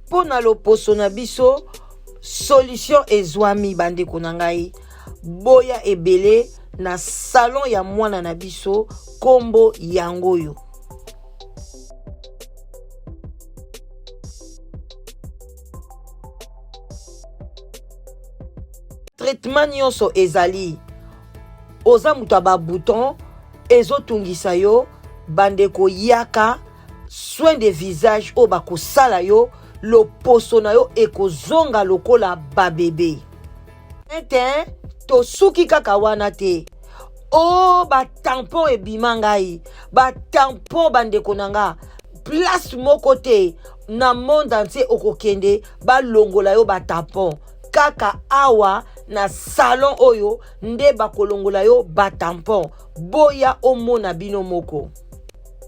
Mpo na loposo na biso solution ezwami bandeko na ngai boya ebele na salon ya mwana na biso kombo yango oyo. Traitement nyonso ezali oza moto ya babouton ezotungisa yo bandeko yaka soin de visage oyo bakosala yo loposo na yo ekozonga lokola babebe ete tosuki kaka wana te o oh, batampon ebima ngai batampon bandeko na nga place moko te na monde entier okokende balongola yo batampon kaka awa na salon oyo nde bakolongola yo batampon boya omona bino moko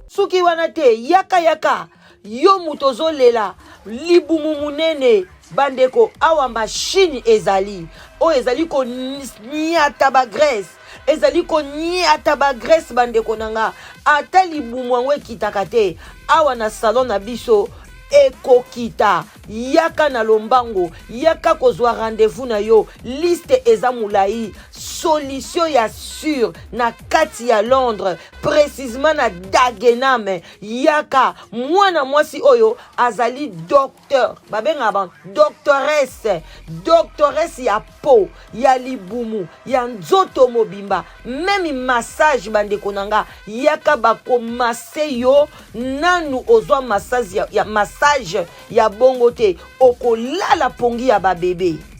Suki wana te yaka yaka yo moto ozolela libumu munene bandeko awa mashine ezali oyo ezali koniata bagrese ezali koniata bagrese bandeko na nga ata libumu yango ekitaka te awa na salon na biso ekokita yaka na lombango yaka kozwa rendez-vous na yo liste eza molai solution ya sur na kati ya londres precisement na Dagenham yaka mwana mwasi oyo azali docteur babengaka ba doctoresse doctoresse ya po ya libumu ya nzoto mobimba meme massage bandeko na nga yaka bakomase yo nanu ozwa massage ya, ya massage ya bongo te okolala pongi ya babebe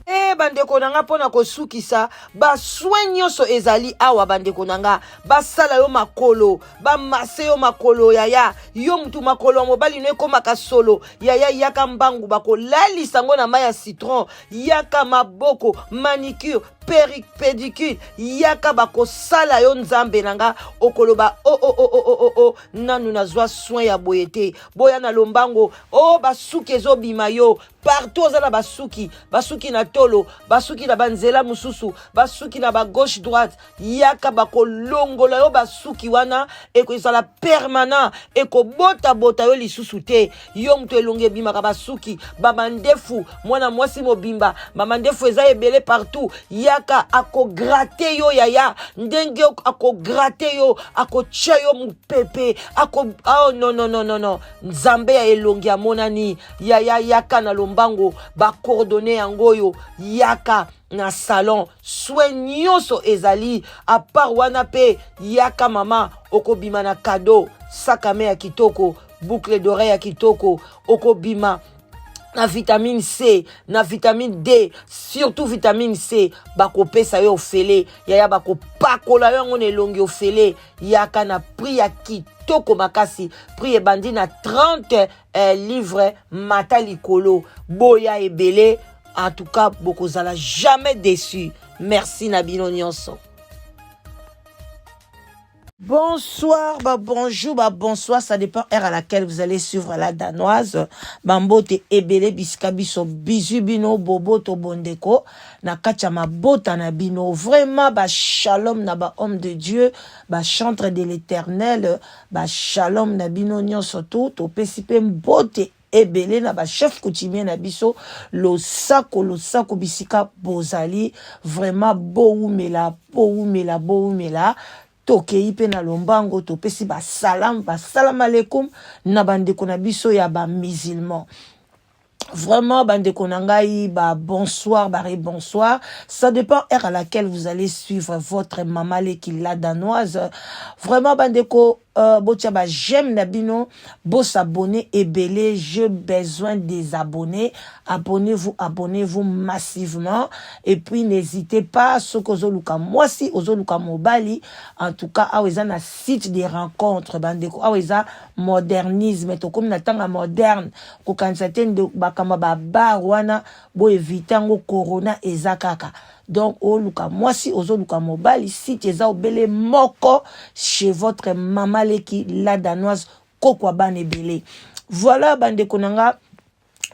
E bandeko na nga mpo na kosukisa basoin nyonso ezali awa bandeko na nga basala yo makolo bamase yo makolo yaya yo mutu makolo ya mobali no ekomaka solo yaya yaka mbangu bakolalisa yango na mai ya citron yaka maboko manicure pédicure yaka bakosala yo nzambe na nga okoloba o oh, o oh, o oh, o o o o nanu nazwa soin ya boye te boya na lombango o oh, basuki ezobima yo partout oza na basuki basuki na tolo basuki na banzela mosusu basuki na bagauche droite yaka bakolongola yo basuki wana ekozala permanent ekobotabota yo lisusu te yo moto elongi ebimaka basuki bamandefu mwana mwasi mobimba bamandefu eza ebele partout yaka akograte yo yaya ndenge akograte yo akotya yo mopepe ako oh, non non non non non nzambe ya elongi amonani yaya yaka na lombango bacoordonne yango oyo yaka na salon soin nyonso ezali apart wana mpe yaka mama okobima na kado sakame ya kitoko boucle d'oreille ya kitoko okobima na vitamine C na vitamine D surtout vitamine C bakopesa yo ofele yaya bakopakola yo yango na elongi ofele yaka na prix ya kitoko makasi prix ebandi na 30 eh, livre mata likolo boya ebele en tout cas bokozala jamais déçu merci na bino nyonso Bonsoir, bah bonjour, bah bonsoir, ça dépend heure à laquelle vous allez suivre la danoise. Bambote ebele bisika biso bizu bino boboto bondeko na kati ya mabota na bino. Vraiment ba shalom na ba homme de Dieu, ba chantre de l'éternel, ba shalom na bino nyonso tout topesi pe mbote ebele na ba chef coutumier na biso losako losako bisika bozali vraiment bowumela bowumela bowumela tokei mpe na lombango topesi basalam basalam alekum na bandeko na biso ya bamusulman Vraiment, bandeko na ngai, ba bonsoir, ba bonsoir. Ça dépend heure à laquelle vous allez suivre votre maman leki la danoise. Vraiment, bandeko, euh, botia ba j'aime na bino, bo s'abonner ebele, j'ai besoin des abonnés. Abonnez-vous, abonnez-vous massivement. Et puis n'hésitez pas, soki ozoluka mwasi, ozoluka mobali, en tout cas, awa eza na site des rencontres, bandeko, awa eza modernisme, tokomi na tanga moderne. Kokanisa te nde makambo ya ba bar wana bo evite yango corona eza kaka donc oluka mwasi ozoluka mobali site eza obele moko chez votre mama leki la danoise. Koko ya bana ebele. Voilà, bandeko na nga,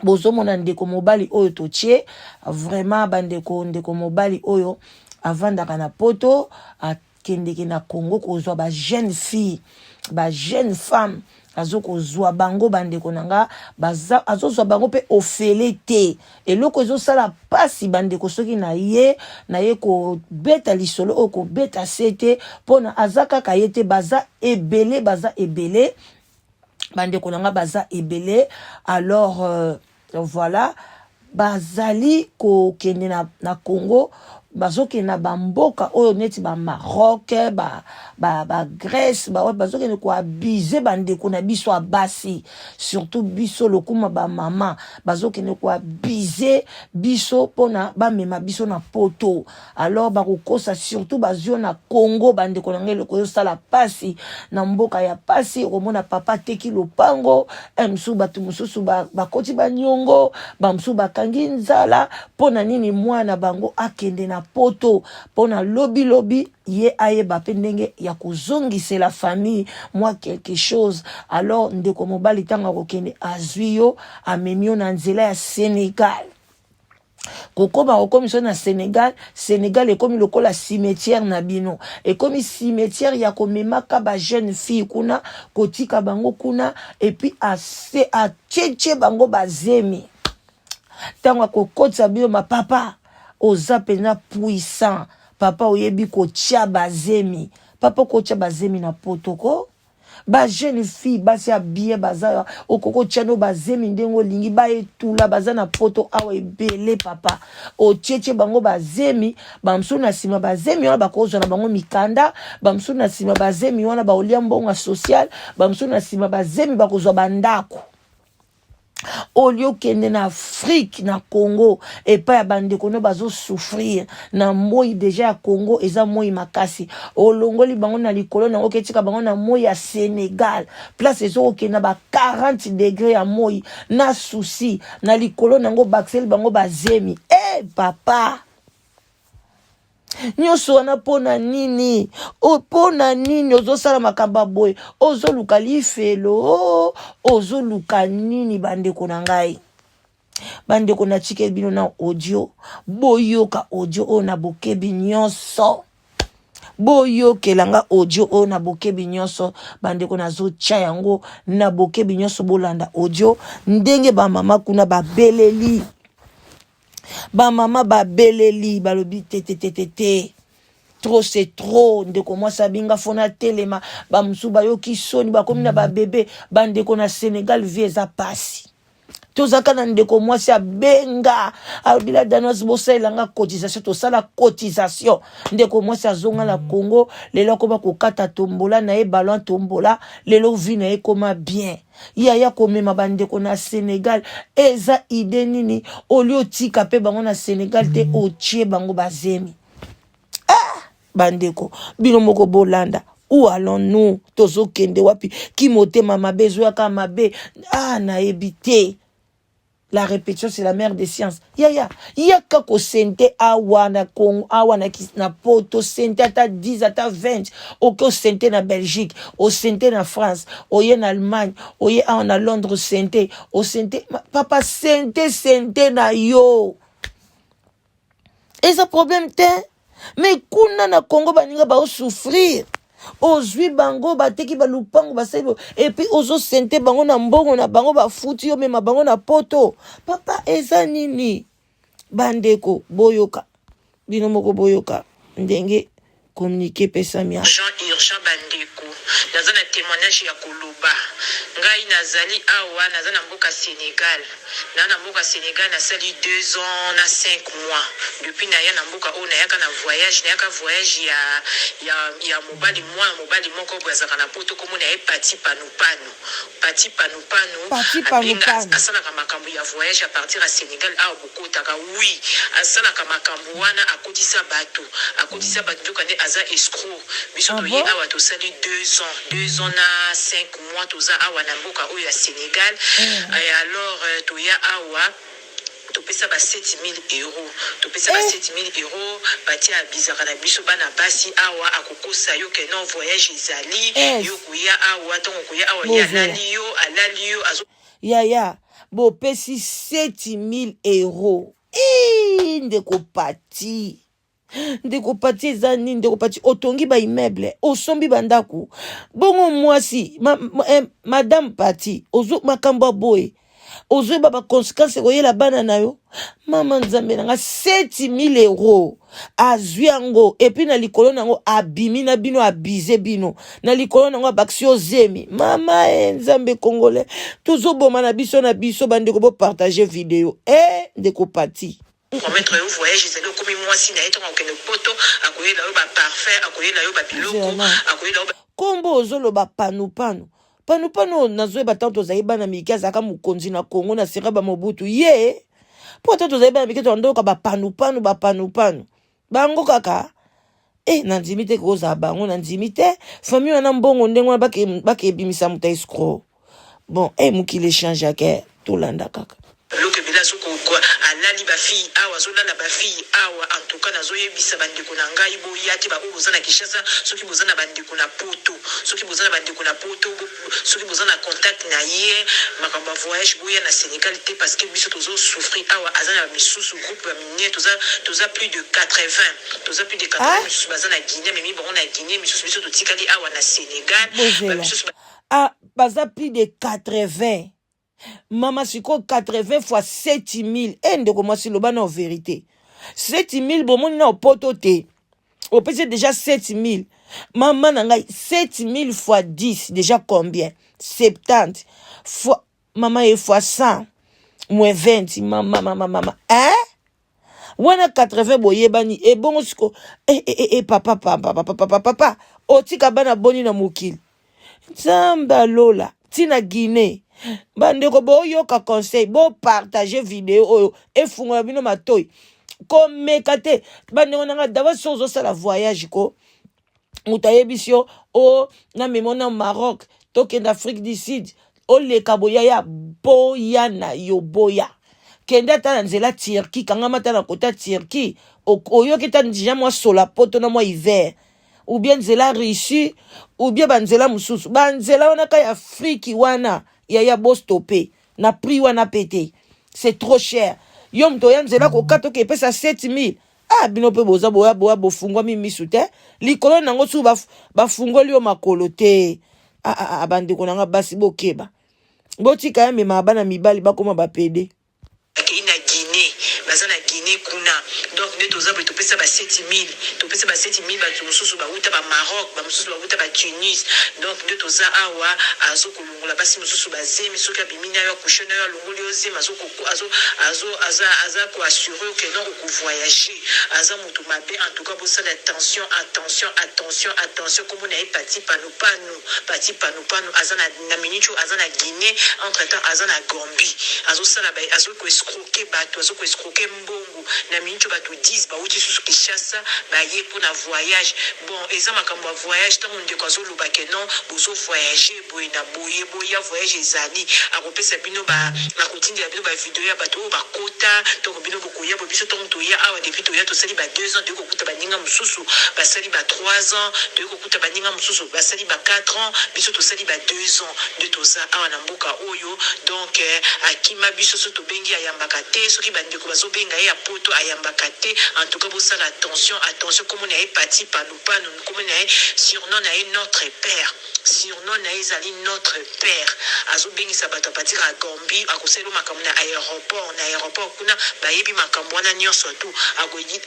bozomona ndeko mobali oyo totie vraiment, bandeko, ndeko mobali oyo avandaka na Poto, akendeke na Congo kozwa bajeune fille, bajeune femme, azokozwa bango. Bandeko na nga, azozwa bango mpe ofele te. Eloko ezosala mpasi, bandeko, soki na ye naye kobeta lisolo oyo, kobeta se te, mpona aza kaka ye te, baza ebele, baza ebele, bandeko na nga, baza ebele. Alors voilà, bazali kokende na Congo, bazokende na bamboka oyo neti baMaroc, baGrèce, ba bazokende koabuser bandeko na biso ya basi, surtout biso lokuma bamama. Bazokende koabuser biso mpona bamema biso na Poto. Alors bakokosa, surtout bazwi na Congo. Bandeko na ngai, eloko ezosala pasi na mboka ya pasi, okomona papa ateki lopango mosusu, bato mosusu bakoti baniongo, bamosusu bakangi nzala. Mpo na nini? Mwana bango akende na Poto mpo na lobilobi ye ayeba mpe ndenge ya kozongisela famille mwa quelque chose. Alors ndeko mobali, ntango akokende, azwi yo, amemi yo na nzela ya Sénégal. Kokóma kokomi so na Sénégal, Sénégal ekomi lokola cimetière na bino, ekomi cimetière ya komemaka bajeune fille kuna, kotika bango kuna, et puis ase atietie bango bazemi. Ntango akokotisa bino, mapapa, oza mpenza puissant, papa, oyebi kotia bazemi, papa, okotia bazemi na Poto ko bajeune fille, basi ya bien baza, okoki otia no bazemi ndenge olingi, baetula baza na Poto awa ebele. Papa, otietie bango bazemi, bamosusu na nsima bazemi wana bakozwa na bango mikanda, bamosusu na nsima bazemi wana baolia mbongo ya social, bamosusu na nsima bazemi bakozwa bandako. Olie okende na Afrique, na Congo, epai ya bandeko no bazosouffrir na moi. Déjà ya Congo eza moi makasi, olongoli bango na likolo nango, oketika bango na moi ya Sénégal, place ezokokende na ba 40 degré ya moi na susi na likolo nango, bakiseli bango bazemi. E papa, nyonso wana mpo na nini? Mpo na nini ozosala makambo ya boye? Ozoluka lifelo? Ozoluka nini? Bandeko na ngai, bandeko, natikeli bino na audio. Boyoka audio oyo na bokebi nyonso, boyokela nga audio oyo na bokebi nyonso. Bandeko, nazotia yango na bokebi nyonso. Bolanda audio ndenge bamama kuna babeleli, bamama babeleli, balobi te, te, te, te, te, trop c'est trop. Ndeko mwasi abinga fona telema, bamosusu bayoki soni, bakomi na babebe. Bandeko, na Sénégal vie eza pasi. Tozalaka na ndeko mwasi abenga, alobi: "La Danoise, bosalelanga cotisation." Tosala cotisation, ndeko mwasi azonga na Congo. Lelo akoma kokata tombola na ye, ballon tombola. Lelo vie na ye ekoma bien. Yaya, komema bandeko na Sénégal eza idée nini? Olie otika mpe bango na Sénégal te, otie bango bazemi. Ah, bandeko, bino moko bolanda. Où allons-nous? Tozokende wapi? Ki motema mabe ezoyaka mabe. Ah, nayebi te. La répétition, c'est la mère des sciences. Yaya, yaka kosente awa na Congo, awa na Poto, sente ata 10, ata 20. Oke osente na Belgique, osente na France, oye na Allemagne, oye awa na Londres, osente, osente. Papa, sente, sente na yo eza problème te. Mais kuna na Congo, baninga baosouffrir, ozwi bango, bateki balupango, basali, et puis ozosente bango na mbongo na bango, bafuti yo, mema bango na Poto. Papa, eza nini? Bandeko, boyoka bino moko, boyoka ndenge communiqué epesami. Urgent, urgent, bandeko, naza na témoignage ya koloba. Ngai nazali awa, naza na mboka Sénégal, naa na mboka Sénégal, nasali 2 ans na 5 mois depuis naya na mboka oyo. Nayaka na voyage, nayaka voyage ya mobali, mwana mobali moko boye azalaka na Poto, komona ye Pati Panupanu, Pati Panupanu. Pati Panupanu. Asalaka makambo ya voyage à partir ya Sénégal awa bokotaka. Oui, asalaka makambo wana, akotisa bato, akotisa bato, nzoka nde aza escroc. Biso toye awa, tosali 2 ans, 2 ans na 5 mois, toza awa na mboka oyo ya Sénégal. Et alors toya awa. Topesa ba 7000 euros topesa ba Eh! 7000 euros batia abizaka na biso bana basi awa akokosa yo ke non voyage ezali yo Es. koya awa ntango koya awa ye Bozela. alali yo alali yo azo Yaya, bopesi 7000 euros. Ii, ndeko Pati. Ndeko Pati eza nini ndeko Pati? Otongi ba immeuble, osombi ba ndako. Bongo mwasi, ma, ma, eh, madame Pati, ozo makambo ya boye. Ozoyeba ba conséquences ekoyela bana na yo. Mama Nzambe na nga 7000 euros. Azwi yango et puis na likolo na yango abimi na bino abize bino. Na likolo na yango abakisi yo zemi. Mama e Nzambe congolais, tozoboma na biso na biso bandeko bopartage video. Eh ndeko Pati. Promettre yo voyage ezali okomi mwasi na ye ntango akokende poto akoyela yo baparfum akoyela yo babiloko Zela. akoyela yo Kombo ozoloba panupanu. Panupanu oyo nazoyeba ntango tozali bana mike azalaka mokonzi na Congo na sera ba Mobutu ye. Mpo ata tozali bana mike toyandoyoka bapanupanu bapanupanu. Bango kaka eh nandimi te kozala bango nandimi te famille wana mbongo ndenge wana bakebimisa moto ya escroc. Bon eh mokili echangeaka tolanda kaka. Biloko ebele azokokwa alali bafille awa azolala bafille awa en tout cas nazoyebisa bandeko na ngai boya te baoyo boza na Kinshasa soki boza na bandeko na poto soki boza na bandeko na poto soki boza na contact na ye makambo ya voyage boya na Sénégal te parce que biso tozosouffrir awa aza na misusu groupe ya minene toza toza plus de 80 toza plus de 80 Ah misusu baza na Guinée amemi bango na Guinée misusu biso totikali awa na Sénégal bozela. bamisusu Ah baza plus de 80. Mama sikoyo 80 fois 7000 e ndeko mwasi loba na vérité 7000 bomoni na opoto te opesi déjà 7000 mama na ngai 7000 fois 10 déjà combien 70 fois mama ye fois 100 moins 20 mama mama mama hein wana 80 boyebani ebongo siko e, e, e, e, papa papa papa papa papa otika bana boni na mokili nzambe alola ntina Guinée bandeko boyoka conseil bopartage video oyo efungola bino matoi komeka te bandeko na nga dava so ozosala voyage ko moto ayebisi yo o namema na Maroc tokende Afrique du Sud oleka boya ya boya na yo boya kende ata na nzela Turquie kangama ata na kota Turquie oyoki ata deja mwa sola poto na mwa hiver ou bien nzela Russie ou bien banzela mosusu banzela wana ka ya Afrique wana yaya bostope na prix wana pe te c'est trop cher yo moto oya nzela kokata oke epesa 7000 ah bino mpe boza boya boya bofungwami misu te likolo nango su bafungoli yo makolo te ah, ah, ah, bandeko na nga basi bokeba botika ya memaka bana mibali bakóma bapede bakei na Guinée baza na Guinée kuna donc nde toza boye topesa ba 7000 topesa ba 7000 bato mosusu bauta ba Maroc bamosusu bauta ba Tunis donc nde toza awa azokolongola basi mosusu bazemi soki abimi na yo akushe na yo alongoli yo zemi aza koassure ke non okovoyage aza moto mabe en tout cas bosala attention attention attention attention kombo na ye Pati Panupanu Pati Panupanu aza na minute oyo aza na Guinée entre temps aza na Gambie azosala azokoescroquer bato azokoescroquer mbongo na minute oyo bato 10 bauti susu Kinshasa baye mpona voyage bon eza makambo ya voyage ntango ndeko azoloba ke non bozovoyage boye na boye boya voyage ezali akopesa bino akotindela bino bavideo ya bato oyo bakota ntongo bino bokoya boye biso ntongo toya awa depuis toya tosali ba 2 ans toyei kokuta baninga mosusu basali ba 3 ans toyei kokuta baninga mosusu basali ba 4 ans biso tosali ba 2 ans nde toza awa na mboka oyo donc akima biso so tobengi ayambaka te soki bandeko bazobenga ye ya poto ayambaka te en tout cas bosala attention attention kombo na ye Pati Panupanu kombo na ye surnom na ye Notre Père surnom na ye ezali Notre Père azobengisa bato à partir ya Gambie akosala makambo na aéroport na aéroport kuna bayebi makambo wana nyonso tu akoyi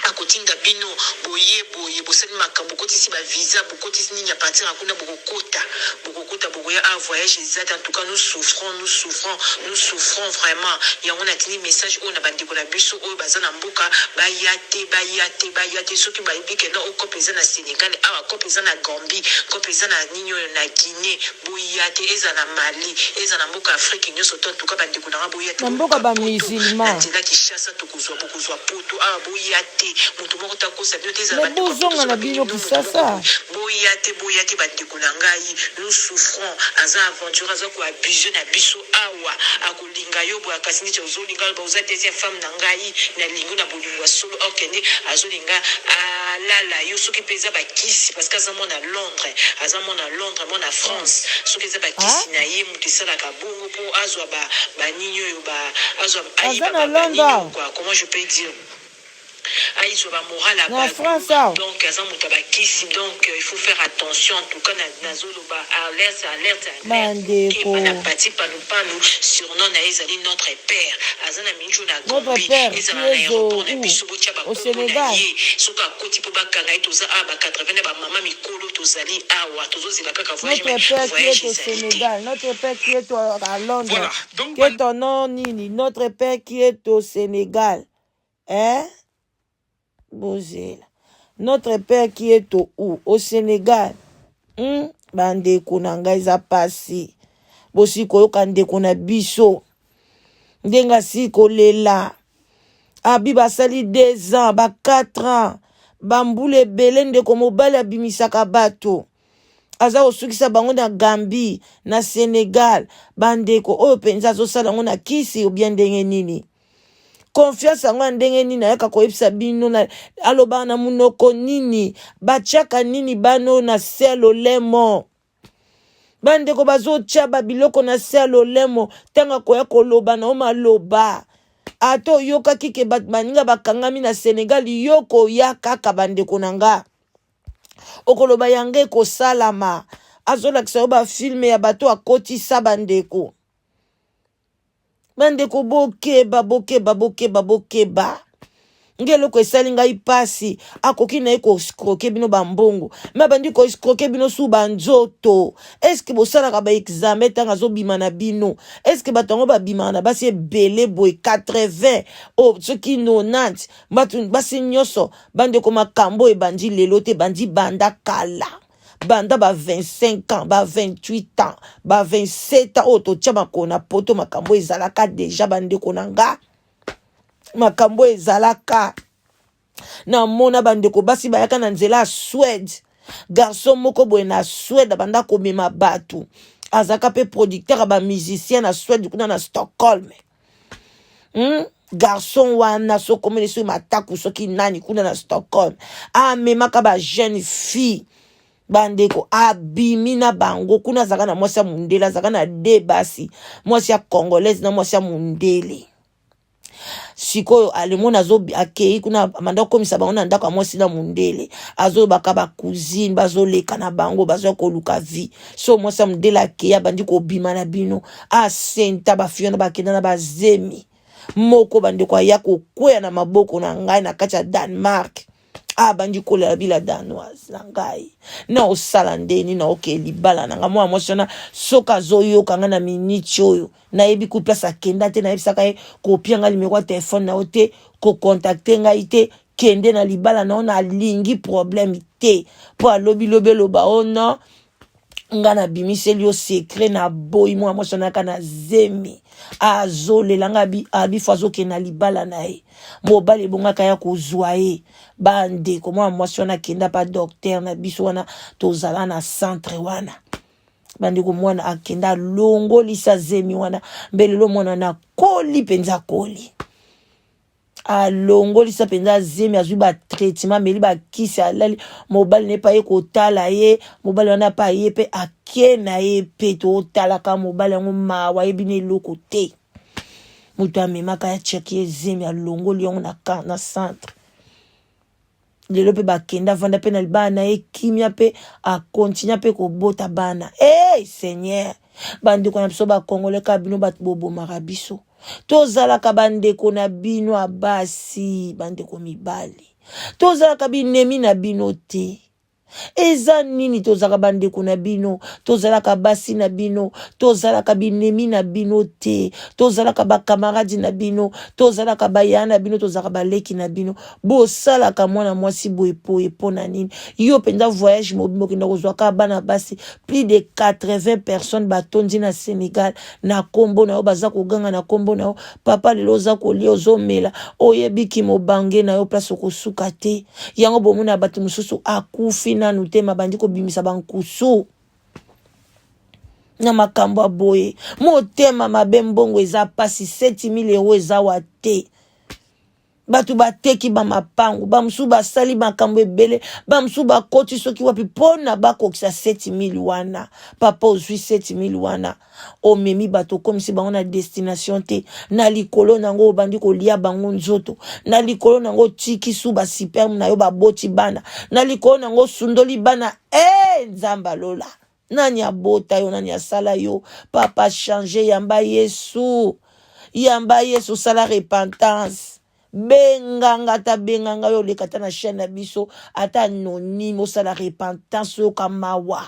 akotinda bino boye boye bosali makambo bokotisi bavisa bokotisi nini à partir ya kuna bokokota bokokota bokoya a voyage eza te en tout cas nous souffrons nous souffrons nous souffrons vraiment yango natindi message oyo na bandeko na biso oyo baza na mboka baya te baya te baya te soki bayebi ke no cope eza na Sénégal awa cope eza na Gambie cope eza na nini oyo na Guinée boya te eza na Mali eza na mboka Afrique nyonso to en tout cas bandeko nanga boya te na mboka boluka poto bamusulman na nzela Kinshasa tokozwa bokozwa poto awa boya te moto moko takosa bino te ezala me bandeko ya poto bozonga so na babengi bino bino moto moko Kisasa boye boya te boya te bandeko na ngai nous souffrons aza aventure aza koabuse na biso awa. awa akolinga yo boye kasi neti ozolinga aloba oza deuxième femme na ngai nalingi yo na bolingo ya solo okende azolinga alala yo soki mpe eza bakisi parce que aza mwana Londres aza mwana Londres mwana France soki eza bakisi na ye moto esalaka bongo mpo azwa ba banini oyo ba azwa Aza ayiba na ba banini Londres oyo awa. quoi, comment je peux dire, ayizwa ba moral ya Na bato. France awa. Donc aza moto ya bakisi, donc il faut faire attention. En tout cas nazoloba alerte, alerte, alerte. Bandeko. Keba na Pati Panupanu, surnom na ye ezali notre père, aza na minju na Notre Gambie, père qui ezala na est au, aéroport na où? biso botia Au bakombo na Sénégal. ye soki akoti mpo bakanga ye. Toza awa ba 80 na bamama mikolo, tozali awa tozozela kaka voyage, Notre mais père qui voyage est au ezali te. Sénégal, notre père qui est à Londres, Voilà. Donc, qui est au nom nini, notre père qui est au Sénégal, hein? Bozela. Notre père qui est au où? Au Sénégal. Bandeko na ngai, eza pasi. Bosi koyoka ndeko na biso ndenge asi kolela abi basali 2 ans, ba 4 ans, bambula ebele. Ndeko mobali abimisaka bato, aza kosukisa bango na Gambie, na Sénégal. Bandeko, oyo mpenza azosala yango na kisi obia ndenge nini? Confiance yango ya ndenge nini? Ayaka koyebisa bino na, alobaka na monoko nini? Batiaka nini bano na se ya lolemo? Bandeko, bazotia babiloko na se ya lolemo. Ntango akoya koloba na yo maloba, ata oyokaki ke bato baninga bakangami na Sénégal, yo koya kaka. Bandeko na nga, okoloba yango ekosalama. Azolakisa yo bafilm ya bato akotisa. Bandeko, bandeko, bokeba, bokeba, bokeba, bokeba. Nge eloko esali ngai mpasi, akoki na ye koescroquer bino bambongo, me abandi koescroquer bino su banzoto. Eske bosalaka baexamen ntango azobima na bino? Eske bato yango babimaka na basi ebele boye, 80 o soki 90 bato, basi nyonso? Bandeko, makambo ebandi lelo te, ebandi banda kala, banda ba 25 ans, ba 28 ans, ba 27 ans oyo totia makolo na Poto. Makambo ezalaka déjà, bandeko na nga, makambo ezalaka. Namona bandeko basi bayaka na nzela ya Suède. Garçon moko boye na Suède abanda komema bato, azalaka mpe producteur ya bamusicien na Suède kuna na Stockholm, Garçon wana, soki omoni soki mataku, soki nani kuna na Stockholm, amemaka bajeune fille. Bandeko, abimi na bango kuna. Azalaka na mwasi ya mondele, azalaka na de basi, mwasi ya congolaise na mwasi ya mondele. Sikoyo alemona akei kuna, amanda kokomisa bango na ndako ya mwasi na mondele. Azolobaka bacousine bazoleka na bango, bazwa koluka vie. So mwasi ya mondele akei, abandi kobima na bino, asenta bafille wana, bakenda na bazemi moko. Bandeko, aya kokweya na maboko na ngai na kati ya Danemark, abandi kolela bila danoise na ngai na osala ndeni na oke libala na ngai. Mwana mwasi wana, soki azoyoka ngai na miniti oyo, nayebi ku place akenda te. Nayebisaka ye kopia ngai numéro ya téléphone na yo te, kocontacter ngai te, kende na libala na yo, nalingi problème te. Mpo alobi lobi, eloba o non, nga nabimiseli yo secret na boyi. Mwana mwasi wana ayaka na zemi, azolela nga, abi fo azokende na libala na ye, mobali ebongaka ya kozwa ye. Bandeko, mwana mwasi wana akenda pa docteur na biso wana, tozala na centre wana. Bandeko, mwana akenda, alongolisa zemi wana. Mbelelo mwana wana akoli mpenza, akoli, alongolisa mpenza zemi, azwi batraitement, ameli bakisi, alali. Mobali na ye mpe aye kotala ye. Mobali wana mpe aye mpe ake na ye mpe totalaka mobali yango, mawa, ayebi na eloko te. Moto amemaka ya tiaki ye zemi, alongoli yango na camp, na centre. Lelo mpe bakenda, avanda mpe na libala na ye kimia, mpe akontinua mpe kobota bana. Hey, Seigneur! Bandeko na biso bakongole, kaka bino bato bobomaka biso. Tozalaka bandeko na bino ya basi, bandeko mibali, tozalaka binemi na bino te. Eza nini? Tozalaka bandeko na bino, tozalaka basi na bino, tozalaka binemi na bino te. Tozalaka bakamaradi na bino, tozalaka baya na bino, tozalaka baleki na bino. Bosalaka mwana mwasi boye poye mpo na nini? Yo mpenza, voyage mobimba, okenda kozwa kaka bana basi plus de 80 personnes, batondi na Sénégal na nkombo na yo, baza koganga na nkombo na yo. Papa, lelo oza kolia, ozomela, oyebiki mobange na yo place okosuka te. Yango bomona bato mosusu akufi nanu te, mabandi kobimisa bankusu. Na makambo ya boye, motema mabe, mbongo eza pasi, 7000 euro eza wa te. Bato bateki bamapangu, bamosusu basali makambo ebele, bamosusu bakoti soki wapi mpo na bakokisa 7000 wana. Papa, ozwi 7000 wana, omemi bato, okomisi bango na destination te. Na likolo nango obandi kolia bango nzoto, na likolo nango otiki su basperme na yo, baboti bana, na likolo nango osundoli bana. E Nzambe alola, nani abota yo? Nani asala yo? Papa, change, yamba Yesu, yamba Yesu, sala repentance. Benganga, ata benganga yo, oleka ata na chaîne na biso, ata anonyme, osala repentance, oyoka mawa.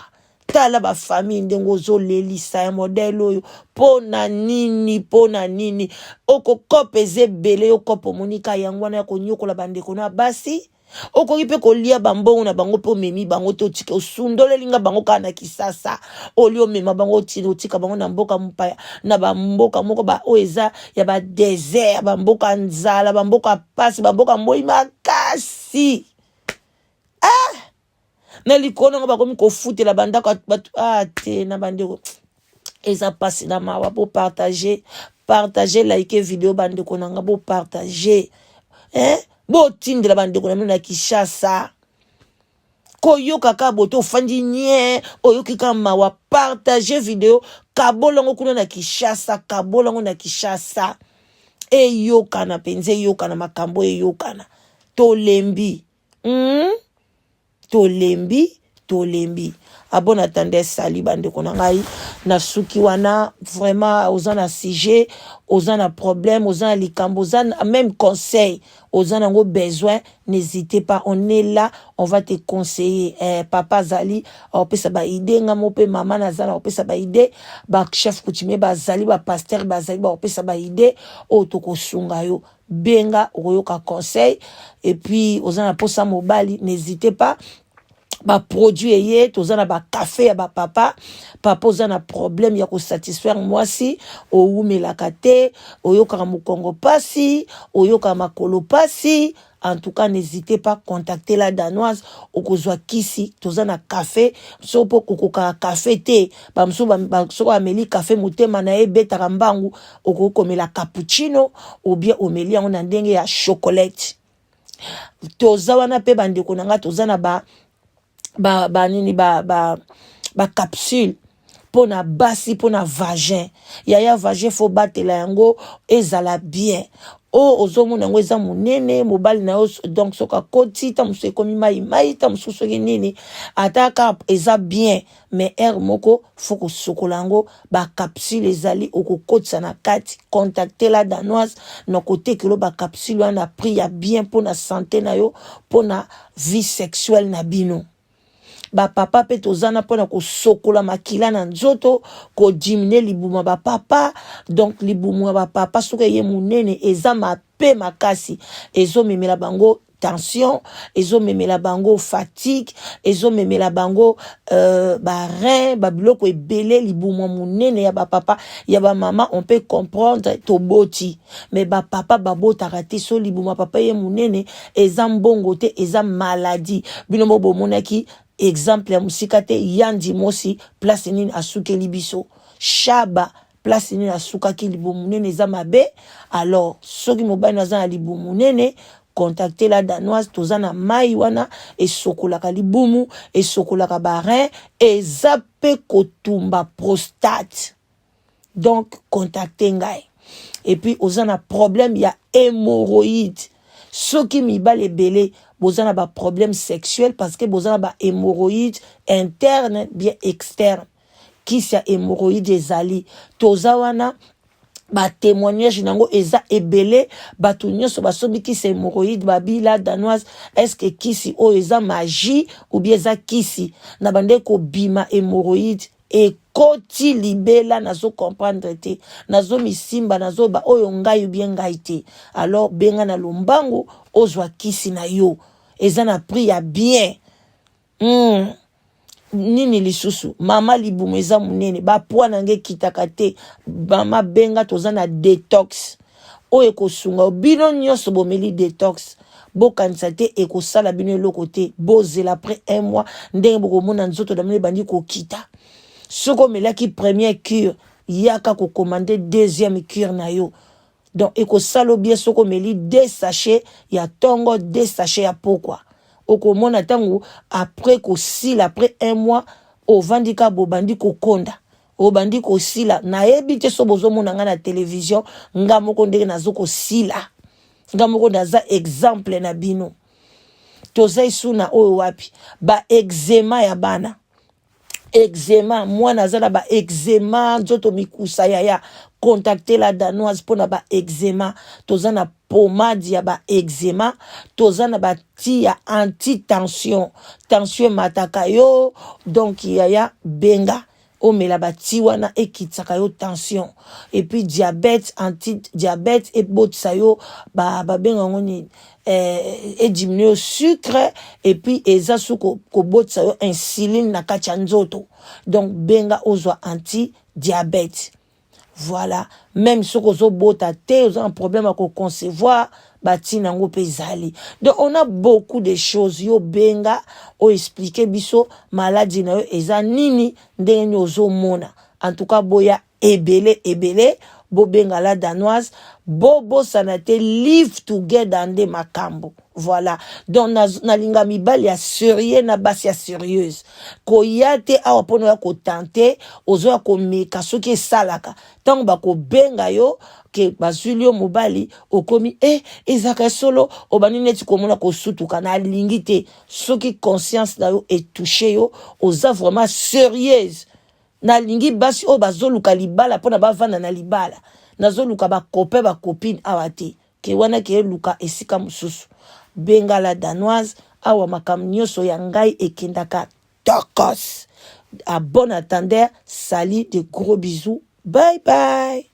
Tala bafamille ndenge ozolelisa ya modèle oyo. Mpo na nini? Mpo na nini? Okokope eza ebele. Yo kope omonika yango wana ya konyokola bandeko na basi. Okoki mpe kolia bambongo na bango mpe omemi bango te, otika, osundoleli nga bango kaka na Kisasa. Oli omema bango, otina, otika bango na mboka mopaya, na bamboka moko ba oyo eza ya badesert, bamboka nzala, bamboka pasi, bamboka moi makasi. Ah! Na likolo nango bakomi kofutela bandako bato. Ah te, na bandeko, eza mpasi na mawa. Bopartage, partage, like video, bandeko na nga, bopartage, eh? Botindela bandeko na bino na Kinshasa. Koyoka kaka bote, ofandi nye, oyoki kaka mawa. Partage video, kabolango kuna na Kinshasa, kabolango na Kinshasa, eyokana mpenza, eyokana makambo, eyokana. Tolembi. Tolembi, tolembi. À bon entendeur, salut bandeko na ngai. Nasuki wana. Vraiment, oza na sujet, oza na problème, oza na likambo, oza na même conseil, oza nango besoin, n'hésitez pas, on est là, on va te conseiller. Papa azali aopesa baidées, nga mo mpe mama naza na kopesa baidées, bachef coutumier bazali, bapasteur bazali, baopesa baidées oyo tokosunga yo. Benga, okoyoka conseil. Et puis oza na posa mobali, n'hésitez pas, baproduit eye. Toza na bacafé ya bapapa. Papa, oza na problème ya kosatisfaire mwasi, owumelaka te, oyokaka mokongo pasi, oyokaka makolo pasi, en tout cas n'hésitez pas, contacter la Danoise, okozwa kisi. Toza na café. So mpo kokokaka café te, bamosusu soki ameli café, motema na ye ebetaka mbangu, okoki komela cappuccino ou bien omeli yango na ndenge ya chocolate. Toza wana mpe, bandeko na ngai, toza na ba ba ba nini, ba capsule mpo na basi, mpo na vagin. Yaya, vagin faut batela yango ezala bien. Oyo ozomona yango eza monene, mobali na yo, donc soki akoti, ta mosusu ekomi mai mai, ta mosusu soki nini, ata kaka eza bien, mais heure moko faut kosukola yango. Bacapsule ezali, okokotisa na kati. Contacte la Danoise na kotekela bacapsule wana na prix ya bien, mpo na santé na yo, mpo na vie sexuelle na bino. Bapapa mpe toza na mpona kosokola makila na nzoto, kodiminuer libumu ya bapapa. Donc libumu ya bapapa soki eye monene, eza mabe makasi, ezomemela bango tension, ezomemela bango fatigue, ezomemela bango barein, babiloko ebele. Libumu ya monene ya bapapa, ya bamama on peut comprendre, toboti, mais bapapa babotaka te. So libumu ya papa ye monene, eza mbongo te, eza maladie. Bino mo bomonaki exemple ya mosika te, Yandi Mosi, place nini asukeli biso, Shaba, place nini asukaki. Libumu monene eza mabe. Alors soki mobali aza na libumu monene, contacte la Danoise. Toza na mai wana esokolaka libumu, esokolaka barein, eza mpe kotumba prostate. Donc contacte ngai. Et puis oza na problème ya hémorroïde, soki mibali ebele boza na baproblème sexuel parce que boza na bahémorroïde interne bien externe, kisi ya hémorroïde ezali. Toza wana, batémoignage nango eza ebele. Bato nyonso basombi kisi ya hémorroïde, babila Danoise, est-ce kisi oyo eza magie ou bien eza kisi na bande kobima hémorroïde ekoti libela? Nazocomprendre te, nazomisimba, nazoba oyo ngai ou bien ngai te. Alors benga na lombangu, ozwa kisi na yo, eza na prix ya bien. Nini lisusu? Mama, libumu eza monene, bapoids na ngai ekitaka te. Mama, benga, toza na détox oyo ekosunga bino nyonso. Bomeli détox, bokanisa te ekosala bino eloko te. Bozela après un mois ndenge bokomona nzoto na bino ebandi kokita. Soki omelaki première cure, yaka kokomande deuxième cure na yo. Donc ekosala bien soki omeli deux sachet ya ntongo, deux sachet ya pokwa. Okomona ntango après kosila, après un mois, ovandi ka bobandi kokonda, obandi kosila. Nayebi te so bozomona nga na télévision, nga moko ndenge nazo kosila, nga moko naza exemple na bino. Toza esu na oyo wapi ba eczéma ya bana, eczéma, mwana aza na ba eczéma, nzoto mikusa, yaya, contacte La Danoise mpona ba eczéma. Toza na pomade ya ba eczéma, toza na bati ya anti tension, tension emataka yo. Donc yaya, benga, omela bati wana, ekitisaka yo tension. Et puis diabète, anti diabète, ebotisa yo, babenga yango nini, ediminue yo sucre, et puis eza su kobotisa yo insuline na kati ya nzoto. Donc benga, ozwa anti diabète. Voilà, même soki ozobota te, oza na problème ya koconcevoir, batina yango mpe ezali. Donc on a beaucoup de choses. Yo benga, oexpliquer biso maladie na yo eza nini, ndenge nini ozomona. En tout cas, boya ebele ebele, bobenga La Danoise. Bobosana te, live together nde makambo. Voilà, donc nalinga mibali ya sérieux na basi ya sérieuse. Koya te awa mpona oya kotenter, ozoya komeka soki esalaka. Ntango bakobenga yo ke bazwili yo mobali, okomi e ezalaka solo, obandi neti komona kosutuka. Nalingi te. Soki conscience na yo etouche yo, oza vraiment sérieuse. Nalingi basi oyo bazoluka libala mpona bavanda na libala. Nazoluka bacopain, bacopine awa te, ke wana ke eluka esika mosusu. Benga La Danoise awa, makambo nyonso ya ngai ekendaka tokos. À bon entendeur, salut, de gros bisous, bye bye.